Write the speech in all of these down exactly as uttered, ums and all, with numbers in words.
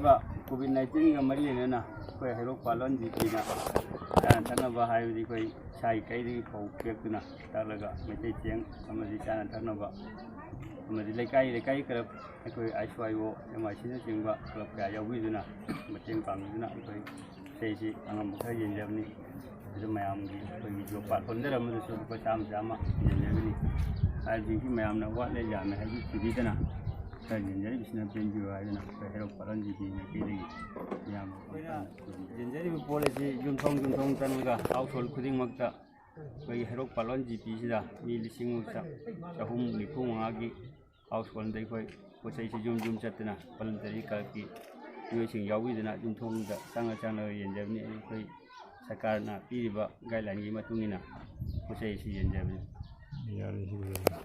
COVID ꯅꯥꯏꯟꯇꯤꯟꯒ ꯃꯔꯤ ꯂꯩꯅꯅ ꯑꯩꯈꯣꯏ ꯍꯩꯔꯣꯛ ꯄꯥꯂꯣꯟ ꯖꯤ ꯄꯤꯅ ꯆꯥꯅ ꯊꯛꯅꯕ ꯍꯥꯏꯕꯗꯤ ꯑꯩꯈꯣꯏ ꯏꯁꯥꯒꯤ ꯀꯩꯗꯒꯤ ꯐꯧ ꯄꯦꯛꯇꯨꯅ ꯇꯛꯂꯒ ꯃꯩꯇꯩ ꯆꯦꯡ ꯑꯃꯗꯤ ꯆꯥꯅ ꯊꯛꯅꯕ ꯑꯃꯗꯤ ꯂꯩꯀꯥꯏ ꯂꯩꯀꯥꯏ ꯀ꯭ꯂꯕ ꯑꯩꯈꯣꯏ I C I O, M I ꯁꯤꯅꯆꯤꯡꯕ club ꯀꯌꯥ ꯌꯥꯎꯕꯤꯗꯨꯅ ꯃꯇꯦꯡ ꯄꯥꯡꯕꯤꯗꯨꯅ ꯑꯩꯈꯣꯏ ꯏꯁꯩꯁꯤ ꯑꯉꯝꯕ ꯈꯔ ꯌꯦꯡꯖꯕꯅꯤ꯫ ꯑꯗꯨ ꯃꯌꯥꯝꯒꯤ ꯑꯩꯈꯣꯏꯒꯤ ꯌꯣꯄꯥꯛ ꯍꯣꯟꯖꯔꯝꯕꯗꯁꯨ ꯂꯨꯄꯥ ꯆꯥꯝꯃ ꯆꯥꯝꯃ ꯌꯦꯟꯖꯒꯅꯤ꯫ ꯍꯥꯏꯕꯗꯤ ꯃꯌꯥꯝꯅ ꯋꯥꯠꯂꯦ ꯌꯥꯝꯃꯦ ꯍꯥꯏꯕꯗꯤ ꯊꯤꯕꯤꯗꯅ ꯈꯔ ꯌꯦꯟꯖꯔꯤꯕꯁꯤꯅ ꯄꯦꯟꯕꯤꯌꯨ ꯍꯥꯏꯗꯅ ꯑꯩꯈꯣꯏ ꯍꯩꯔꯣꯛ ꯄꯥꯂꯟ ꯖꯤ ꯄꯤ ꯃꯥꯏꯀꯩꯗꯒꯤ ꯃꯌꯥꯝ ꯑꯩꯈꯣꯏꯅ ꯌꯦꯟꯖꯔꯤꯕ ꯄꯣꯠ ꯑꯁꯤ ꯌꯨꯝꯊꯣꯡ ꯌꯨꯝꯊꯣꯡ ꯆꯪꯉꯒ ꯍꯥꯎꯁ ꯍꯣꯜ ꯈꯨꯗꯤꯡꯃꯛꯇ ꯑꯩꯈꯣꯏꯒꯤ ꯍꯩꯔꯣꯛ ꯄꯥꯂꯣꯟ ꯖꯤ ꯄꯤꯁꯤꯗ ꯃꯤ ꯂꯤꯁꯤꯡ ꯆꯍꯨꯝ ꯅꯤꯐꯨ ꯃꯉꯥꯒꯤ ꯍꯥꯎꯁ ꯍꯣꯜꯗ ꯑꯩꯈꯣꯏ ꯄꯣꯠ ꯆꯩꯁꯤ ꯌꯨꯝ ꯌꯨꯝ ꯆꯠꯇꯨꯅ ꯄꯥꯂꯟꯇꯔꯤ ꯀ꯭ꯂꯕꯀꯤ ꯃꯤꯑꯣꯏꯁꯤꯡ ꯌꯥꯎꯕꯤꯗꯨꯅ ꯌꯨꯝꯊꯣꯡꯗ ꯆꯪꯉ ꯆꯪꯉꯒ ꯌꯦꯟꯖꯕꯅꯤ꯫ ꯑꯩꯈꯣꯏ ꯁꯔꯀꯥꯔꯅ ꯄꯤꯔꯤꯕ ꯒꯥꯏꯗꯂꯥꯏꯟꯒꯤ ꯃꯇꯨꯡ ꯏꯟꯅ ꯄꯣꯠ ꯆꯩ ꯑꯁꯤ ꯌꯦꯟꯖꯕꯅꯤ꯫ ꯌꯥꯔꯦ, ꯁꯤꯕꯨ ꯌꯥꯔꯦ꯫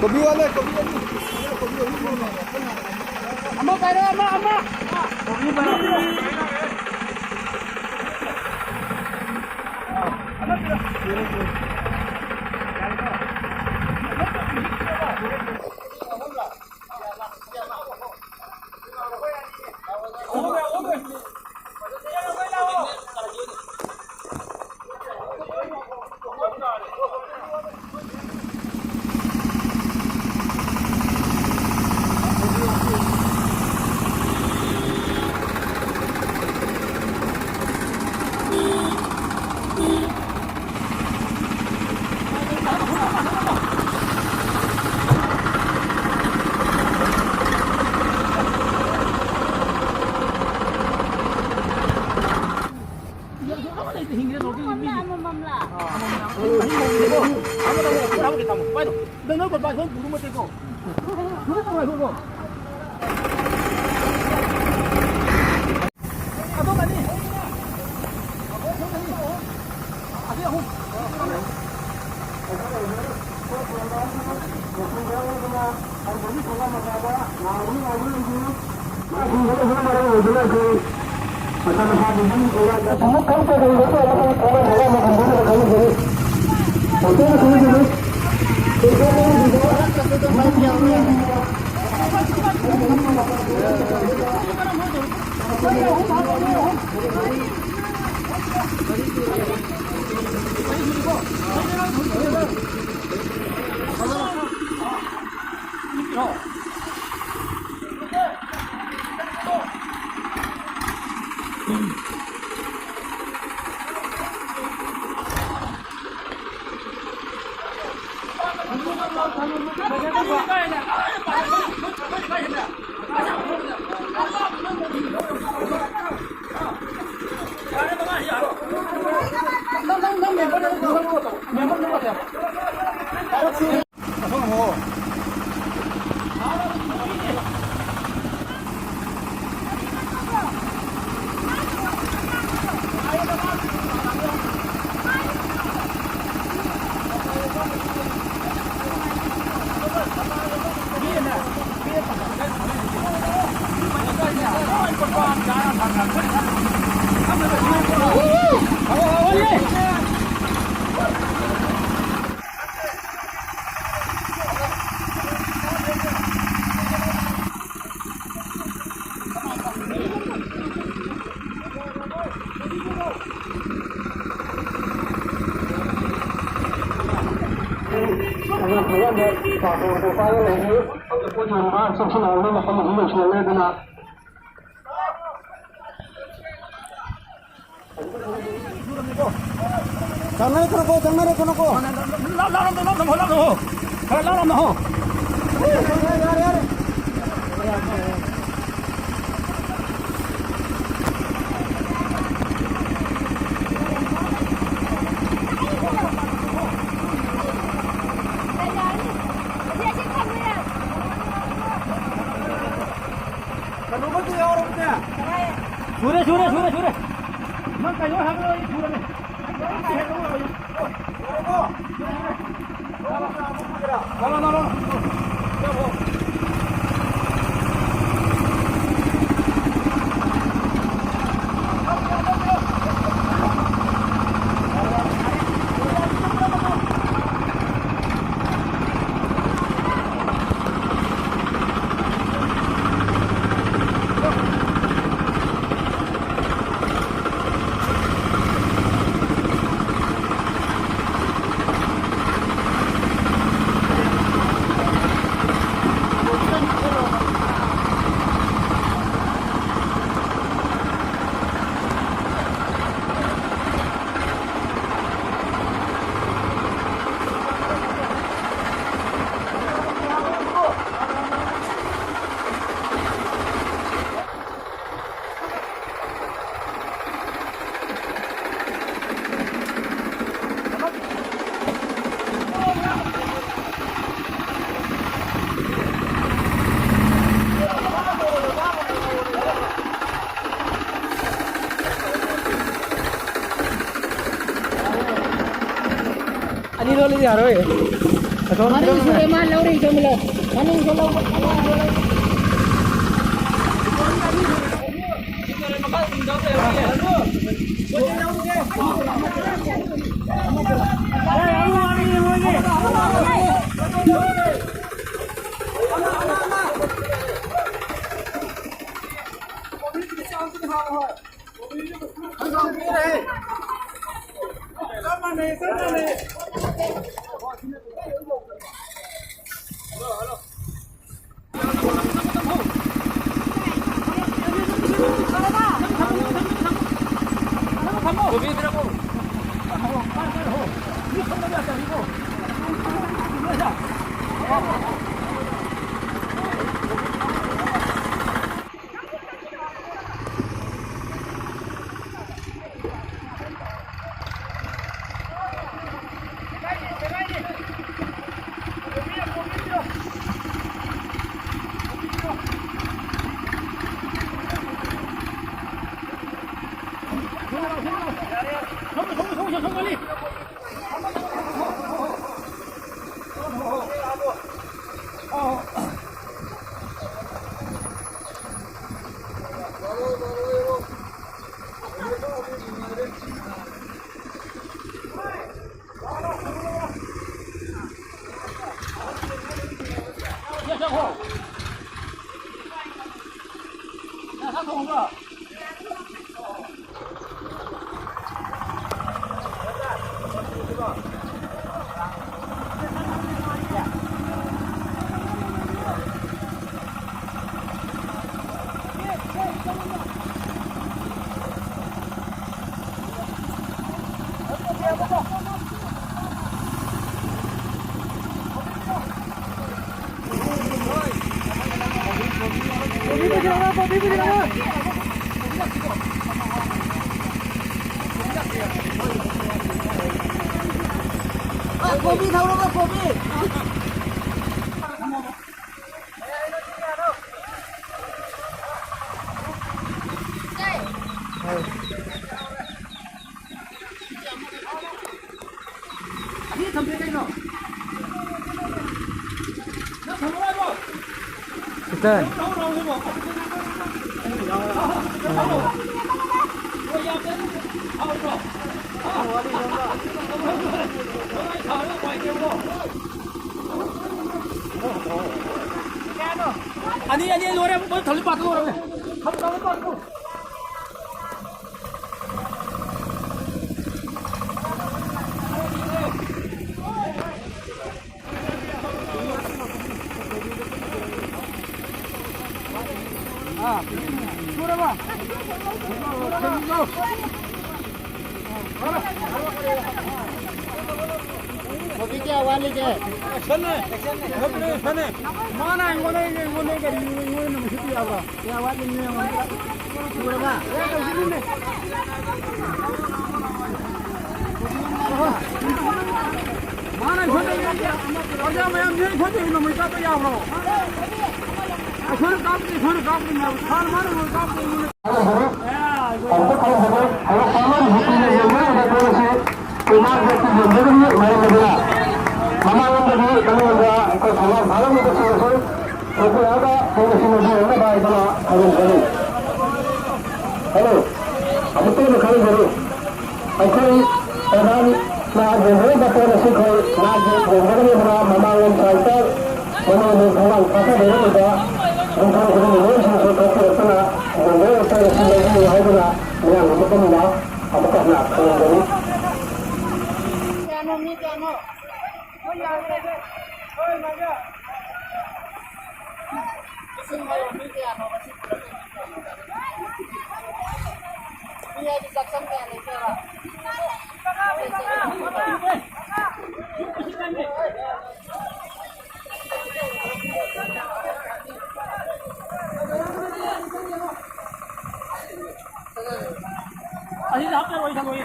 ꯀꯣꯕꯤ ꯋꯥꯂꯦ, ꯀꯣꯕꯤ ꯑꯅꯤ꯫ ꯀꯣꯕꯤ ꯑꯍꯨꯝ ꯂꯧꯔꯣ꯫ ꯑꯃ ꯄꯥꯏꯔꯣ, ꯑꯃ, ꯑꯃ꯫ ꯀꯣꯕꯤ ꯄꯥꯏꯔꯣ꯫ ꯑꯃꯃꯝꯂ? ꯆꯪꯅꯔꯛꯀꯅꯨꯀꯣ, ꯆꯪꯅꯔꯛꯀꯅꯨꯀꯣ꯫ ꯂꯥꯞ-, ꯂꯥꯞꯅ ꯍꯣ, ꯂꯥꯞꯅ ꯍꯣ꯫ ꯈꯔ ꯂꯥꯞꯅ ꯍꯣ꯫ ꯌꯥꯔꯦ, ꯌꯥꯔꯦ, ꯌꯥꯔꯦ꯫ ꯀꯩꯅꯣꯒꯗꯤ ꯌꯥꯎꯔꯕꯅꯦ꯫ ꯁꯨꯔꯦ, ꯁꯨꯔꯦ, ꯁꯨꯔꯦ, ꯁꯨꯔꯦ꯫ ꯅꯪ ꯀꯩꯅꯣ ꯍꯥꯏꯕꯗꯣ ꯑꯩ ꯁꯨꯔꯕꯅꯦ꯫ ꯌꯥꯔꯣꯏ꯫ ꯑꯁꯣꯝ ꯃꯅꯨꯡ ꯁꯨꯔꯦ, ꯃꯥ ꯂꯧꯔꯦ, ꯏꯆꯣꯝ ꯂꯧ꯫ ꯃꯅꯨꯡ ꯁꯨ ꯂꯧ꯫ ꯀꯣꯕꯤ ꯊꯧꯔꯒ ꯀꯣꯕꯤ꯫ ꯑꯅꯤ ꯊꯝꯗꯦ ꯀꯩꯅꯣ? ꯑꯅꯤ, ꯑꯅꯤ ꯂꯣꯏꯔꯦ, ꯃꯣꯏ ꯊꯧꯔꯤ ꯄꯥꯠꯇ ꯂꯣꯏꯔꯝꯃꯦ꯫ ꯀꯣꯕꯤ ꯀꯌꯥ ꯋꯥꯠꯂꯤꯒꯦ? ꯑꯦꯛꯁꯟꯅꯦ, ꯑꯦꯛꯁꯟꯅꯦ, ꯑꯦꯛꯁꯟꯅꯦ꯫ ꯃꯥꯅ ꯑꯩꯉꯣꯟꯗ, ꯑꯩꯉꯣꯟꯗ ꯀꯔꯤ, ꯑꯩꯉꯣꯟꯗ ꯃꯁꯤꯠ ꯌꯥꯕ꯭ꯔꯣ? ꯀꯌꯥ ꯋꯥꯠꯂꯤꯅꯣ ꯌꯦꯡꯉꯣ꯫ ꯁꯨꯔꯕ? ꯃꯥꯅ ꯑꯩꯈꯣꯏꯗ ꯑꯣꯖꯥ ꯃꯌꯥꯝꯁꯦ ꯑꯩꯈꯣꯏꯗ ꯅꯣꯡꯃꯩ ꯀꯥꯞꯄ ꯌꯥꯕ꯭ꯔꯣ? ꯑꯩꯈꯣꯏꯅ ꯀꯥꯞꯇꯦ, ꯑꯩꯈꯣꯏꯅ ꯀꯥꯞꯇꯦ ꯃꯌꯥꯝ꯫ ꯁꯥꯔ ꯃꯥꯅ ꯅꯣꯡꯃꯩ ꯀꯥꯞꯇꯦ꯫ ꯑꯃꯨꯛꯇ ꯈꯪꯖꯒꯦ, ꯍꯧꯔꯛꯄ ꯑꯃ ꯍꯧꯖꯤꯛꯀꯤ ꯂꯩꯖꯕ ꯃꯇꯝ ꯑꯁꯤ ꯏꯃꯥ ꯖꯥꯇꯤ ꯌꯣꯟꯖꯒꯅꯤ꯫ ꯃꯔꯝ ꯑꯗꯨꯅ ꯃꯃꯥꯡꯂꯣꯝꯗꯒꯤ ꯃꯅꯤꯡꯂꯣꯝꯗ ꯑꯩꯈꯣꯏ ꯊꯧꯅꯥ ꯐꯥꯔꯝꯂꯤꯕꯁꯤꯡ ꯑꯁꯤ ꯊꯣꯛꯄꯤꯔꯛꯑꯒ ꯄꯨꯡ ꯑꯁꯤ ꯂꯧꯕꯤꯔꯝꯅꯕ ꯍꯥꯏꯗꯨꯅ ꯈꯪꯍꯟꯖꯔꯤ꯫ ꯍꯜꯂꯣ, ꯑꯃꯨꯛꯇ ꯑꯃ ꯈꯪꯍꯟꯖꯔꯤ꯫ ꯑꯩꯈꯣꯏ ꯄ꯭ꯔꯙꯥꯟꯅ ꯌꯦꯡꯕꯤꯔꯤꯕ ꯄꯣꯠ ꯑꯁꯤ ꯑꯩꯈꯣꯏ ꯅꯥꯠꯀꯤ ꯌꯦꯡꯖꯒꯅꯤ ꯑꯗꯨꯅ ꯃꯃꯥꯡꯂꯣꯝ ꯁꯥꯏꯠꯇ ꯃꯃꯥꯡꯂꯣꯝ ꯊꯣꯡꯒꯥꯟ ꯐꯥꯊꯕꯤꯔꯝꯂꯤꯕ ꯌꯨꯝꯊꯣꯡ ꯈꯨꯗꯤꯡꯒꯤ ꯃꯤꯑꯣꯏꯁꯤꯡꯁꯨ ꯊꯣꯛꯄꯤꯔꯛꯇꯨꯅ ꯌꯦꯡꯕꯤꯔꯤꯕ ꯄꯣꯠ ꯑꯁꯤ ꯂꯧꯕꯤꯌꯨ ꯍꯥꯏꯗꯨꯅ ꯃꯤꯌꯥꯝꯒꯤ ꯃꯐꯝꯗ ꯑꯃꯨꯛꯀ ꯍꯟꯅ ꯈꯪꯍꯟꯖꯔꯤ꯫ ꯀꯌꯥꯅꯣ, ꯃꯤ ꯀꯌꯥꯅꯣ? ꯍꯣꯏ, ꯌꯥꯔꯦ, ꯌꯥꯔꯦ꯫ ꯍꯣꯏ, ꯃꯥꯒ꯫ ꯃꯁꯤꯡ ꯍꯥꯏꯌꯣ, ꯃꯤ ꯀꯌꯥꯅꯣ ꯉꯁꯤ ꯄꯨꯂꯞ? ꯃꯤ ꯍꯥꯏꯗꯤ ꯆꯥꯛꯁꯪ ꯀꯌꯥ ꯂꯩꯒꯦꯕ? ꯑꯁꯤꯗ ꯍꯥꯞꯆꯔꯣꯏ, ꯊꯝꯃꯣꯏ꯫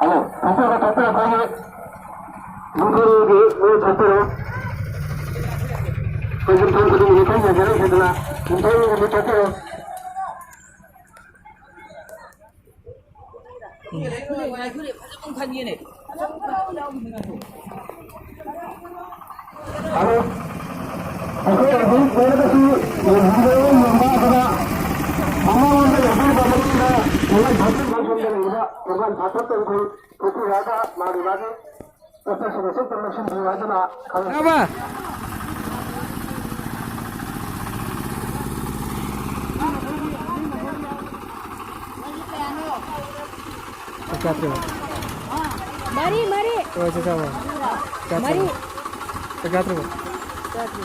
ꯍꯜꯂꯣ, ꯊꯣꯛꯄꯤꯔꯣ, ꯊꯣꯛꯄꯤꯔꯣ, ꯑꯩꯈꯣꯏꯒꯤ ꯌꯨꯝꯊꯣꯡꯒꯤ ꯃꯤ ꯊꯣꯛꯄꯤꯔꯣ꯫ ꯑꯩꯈꯣꯏ ꯌꯨꯝꯊꯣꯡ ꯈꯨꯗꯤꯡꯒꯤ ꯃꯤ ꯈꯔ ꯌꯦꯡꯖꯔꯛꯏꯁꯤꯗꯅ ꯌꯨꯝꯊꯣꯡꯒꯤ ꯃꯤ ꯊꯣꯛꯄꯤꯔꯣ꯫ ꯎꯝ꯫ ꯉꯥꯏꯈꯣꯅꯦ, ꯐꯖꯕ ꯑꯃ ꯈꯟꯒꯦꯅꯦ꯫ ꯑꯗꯣ ꯑꯩꯈꯣꯏ ꯍꯧꯖꯤꯛ ꯂꯩꯔꯒꯁꯨ ꯌꯦꯡꯕꯤꯔꯕ ꯌꯦꯡꯕ ꯑꯗꯨꯒ ꯃꯃꯥꯡꯂꯣꯝꯗ ꯂꯩꯕꯤꯔꯤꯕ ꯃꯅꯨꯡꯗ ꯊꯣꯡꯒꯥꯟ ꯐꯥꯠꯇꯣꯛꯄ ꯁꯣꯝꯗ ꯂꯩꯔꯤꯕ ꯊꯣꯡꯒꯥꯟ ꯐꯥꯠꯇꯣꯛꯇꯕ ꯑꯩꯈꯣꯏ ꯄꯨꯈ꯭ꯔꯤꯗ ꯃꯥꯒꯤ ꯃꯥꯒꯤ ꯄꯣꯠꯆꯩꯁꯤꯡ ꯑꯁꯤ ꯄꯨꯟꯅ ꯂꯣꯏꯁꯤꯟꯕꯤꯌꯨ ꯍꯥꯏꯗꯨꯅ ꯈꯪꯍꯟ- ꯌꯥꯕ꯫ ꯆꯥꯛ ꯆꯥꯗ꯭ꯔꯤꯕꯣ? ꯃꯔꯤ, ꯃꯔꯤ꯫ ꯍꯣꯏ, ꯆꯥꯛ ꯆꯥꯔꯕꯣ? ꯆꯥꯛ ꯆꯥꯗ꯭ꯔꯤꯕꯣ? ꯃꯔꯤ꯫ ꯆꯥꯛ ꯆꯥꯗ꯭ꯔꯤꯕꯣ? ꯆꯥꯗ꯭ꯔꯤ꯫